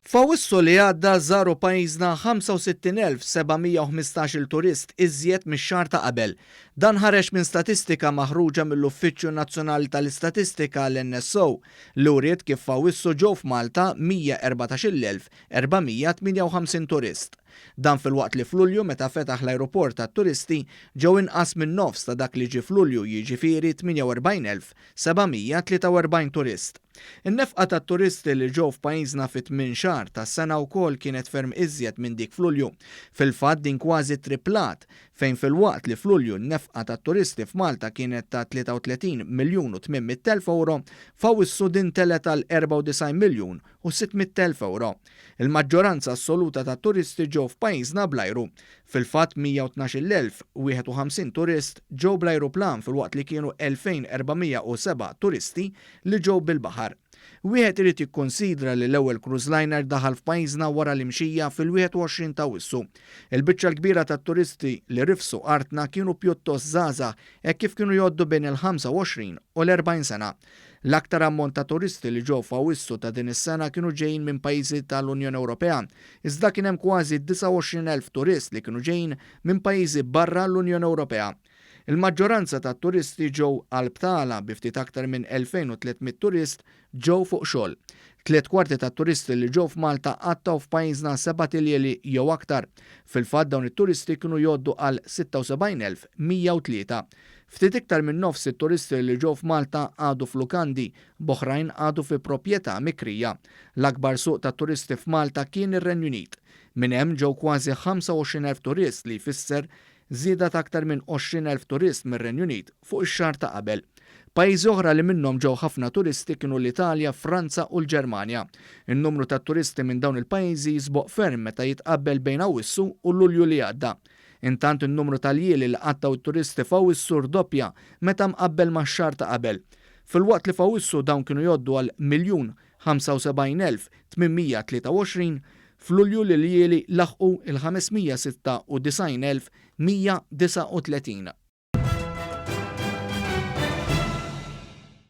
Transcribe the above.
F'Awwissu li għadda żaru pajjiżna 65,715-il turist iżjed mix-xahar ta' qabel. Dan ħareġ minn statistika maħruġa mill-Uffiċċju Nazzjonali tal-Istatistika, l-NSO, li wriet kif f'Awwissu ġew f'Malta 114,458 turist. Dan filwaqt li f'Lulju meta fetaħ l-ajruport għat-turisti ġew inqas min-nofs ta' dak li ġie f'Lulju jiġifieri 48,743 turist. In-nefqa tat-turisti li ġew f'pajjiżna fit-tmien xahar tas-sena wkoll kienet ferm iżjed minn dik f'Lulju. Fil-fatt din kważi triplat, fejn filwaqt li f'Lulju n-nefqa tat-turisti f'Malta kienet ta' 33 miljun u 800 elf ewro, f'Awwissu din telgħet għal 94 miljun u 600 elf ewro. Il-maġġoranza assoluta tat-turisti ġew f'pajjiżna bl-ajru. Fil-fatt 112,051 turist ġew bl-ajruplan filwaqt li kienu 2,407 turisti li ġew bil-baħar. Wieħed irid jikkunsidra li l-ewwel cruise liner daħal f'pajjiżna wara l-imxija fil-21 ta' Awwissu. Il-biċċa l-kbira tat-turisti li rifsu artna kienu pjuttost żgħażagħ hekk kif kienu jgħoddu bejn il-25 u l-40 sena. L-aktar ammont ta' turisti li ġew f'Awwissu ta' din is-sena kienu ġejjin minn pajjiżi tal-Unjoni Ewropea, iżda kien hemm kważi 29,000 turist li kienu ġejjin minn pajjiżi barra l-Unjoni Ewropea. Il-maġġoranza tat-turisti ġew għal btala bi ftit aktar minn 2,300 turist ġew fuq xogħol. Tliet kwarti tat-turisti li ġew f'Malta qattgħu f'pajjiżna sebat iljieli jew aktar. Fil-fatt dawn it-turisti kienu jgħoddu għal 76,103. Ftit iktar minn nofs it-turisti li ġew f'Malta qagħdu f'lukandi, b'oħrajn qagħdu fi proprjetà mikrija. L-akbar suq tat-turisti f'Malta kien ir-Renju Unit. Minn hemm ġew kważi 25,000 turist li jfisser żieda ta' aktar minn 20,000 turist mir-Renju Unit fuq ix-xahar ta' qabel. Pajjiżi oħra li minnhom ġew ħafna turisti kienu l-Italja, Franza u l-Ġermanja. In-numru ta' turisti minn dawn il-pajjiżi jisboq ferm meta jitqabbel bejn Awwissu u Lulju li għadda. Intant in-numru ta' ljieli li qattgħu t-turisti f'Awwissu rdoppja meta mqabbel max-xahar ta' qabel. Filwaqt li f'Awwissu dawn kienu jgħoddu għal 1,075,823, f'Lulju l-iljieli laħqu il-596,139.